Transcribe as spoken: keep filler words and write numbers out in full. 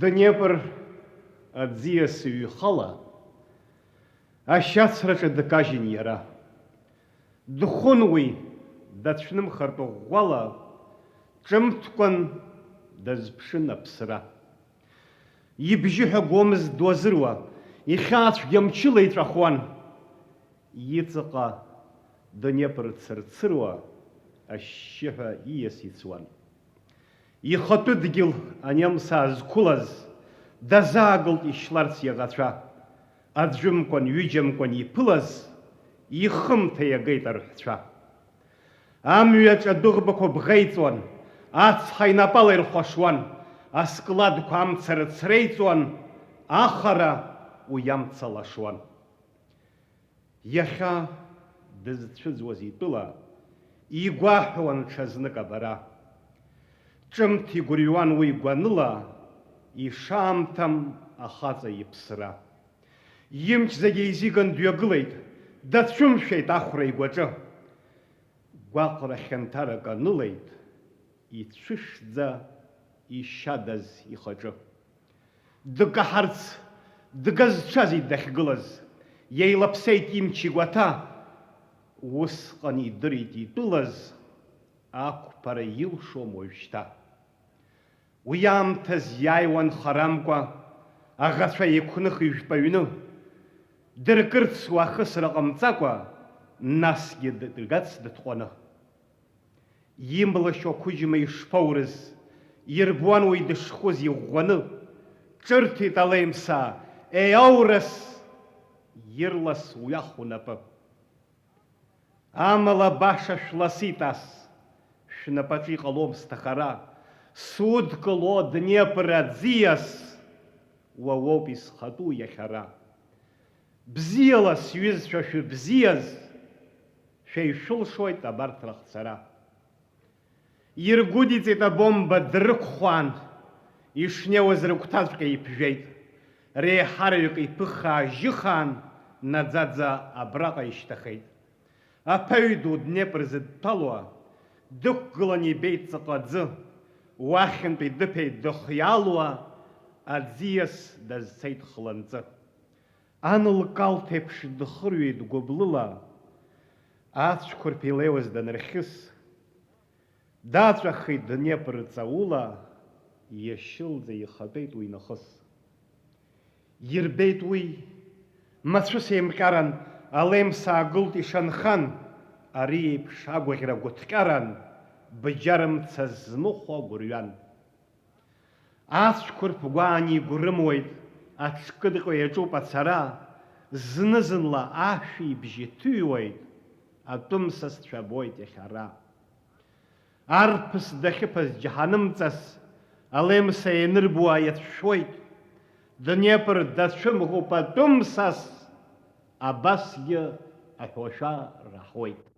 Днепр аӡиас ҩхала ашьацраҿы дкажьын иара. Дхәын уи, дацәнымхартә ӷәӷәала, ҿымҭкәан дазԥшын аԥсра. Ибжьы ҳәа гомызт дуазыруа, ихьаацәгьа мчыла иҵәахуан. Иҵаҟа Днепр цырцыруа ашьшьыҳәа ииас ицуан. Ихатәы дгьыл ани амца зқәылаз, дазаагылт ишьларц иаӷацәа. Аӡәымкәан, ҩыџьамкәан иԥылаз, ихымҭа иагеит арҳәцәа. Амҩаҿ адәыӷбақәа бӷеиҵуан, ацҳа инапала ирхәашуан, аскладқәа амца рыцреиҵуан, ахара уи амца лашуан. Иахьа дызцәыӡуаз итәыла игәаҳәуан ҽазнык абара. Ҿымҭ игәырҩуан уи гәаныла, ишаамҭам ахаҵа иԥсра. Имч зегь еизиган дҩагылеит, дацәымшәеит ахәра игәаҿы. Гәаҟра хьанҭарак анылеит, ицәышӡа ишьадаз ихаҿы. Дкаҳарц дгазҽазит дахьгылаз, еилаԥсеит имч игәаҭа. Усҟан идырит итәылаз, ақәԥара илшом уажәшьҭа. Уи аамҭаз иааиуан харамкәа аӷацәа еиқәных ижәпаҩны, дыркырц уахысра ҟамҵакәа, насгьы дыргац дытҟәаны. Имлашьо ақәыџьма ишԥаурыз, ирбуан уи дышхәыз иӷәӷәаны, ҿырҭит алеимсаа, еи аурыс, ирлас уҩах унапы. Амала баша шәласит ас, шәнапаҿы иҟалом сҭахара, судкыло Днепр аӡиас, уа уоуп исхатәу иахьара. Бзиала, сҩызцәа, шәыбзиаз, шәеишәылшоит абарҭ рахцара. Иргәыдиҵеит абомба, дрықәхәаан, ишнеиуаз рыгәҭаҵәҟьа иԥжәеит. Реиҳараҩык иԥыххаа жьыхаан, наӡаӡа абраҟа ишьҭахеит. Аԥаҩ ду Днепр зыдҭәалоу дықәгылан ибеит ҵаҟа аӡы, уахьынтәи дыԥеит дыхиаалуа, аӡиас дазцеит хланҵы. Ан лкалҭ еиԥш дхырҩеит гәыблыла, ацәқәырԥ илеиуаз данырхьыс, даҵәахит Днепр ҵаула, иашьылӡа ихатәеит уи нахыс. Ирбеит уи, мацәыс еимҟьаран, алемс аагылт ишанхан, ари еиԥш агәаӷьра гәыҭҟьаран, бџьар мца змыхәо гәырҩан. Ацәқәырԥ гәаан игәрымуеит, аҽкыдҟьо иаҿуп ацара, зны-зынла ашәибжь иҭыҩуеит, атәымсасцәа боит иахьа ара. Арԥыс дахьыԥаз џьаҳанымҵас, алемса ианырбуа иацәшәоит, Днепр дацәымӷуп атәымсас, абасгьы аҳәошәа раҳауеит.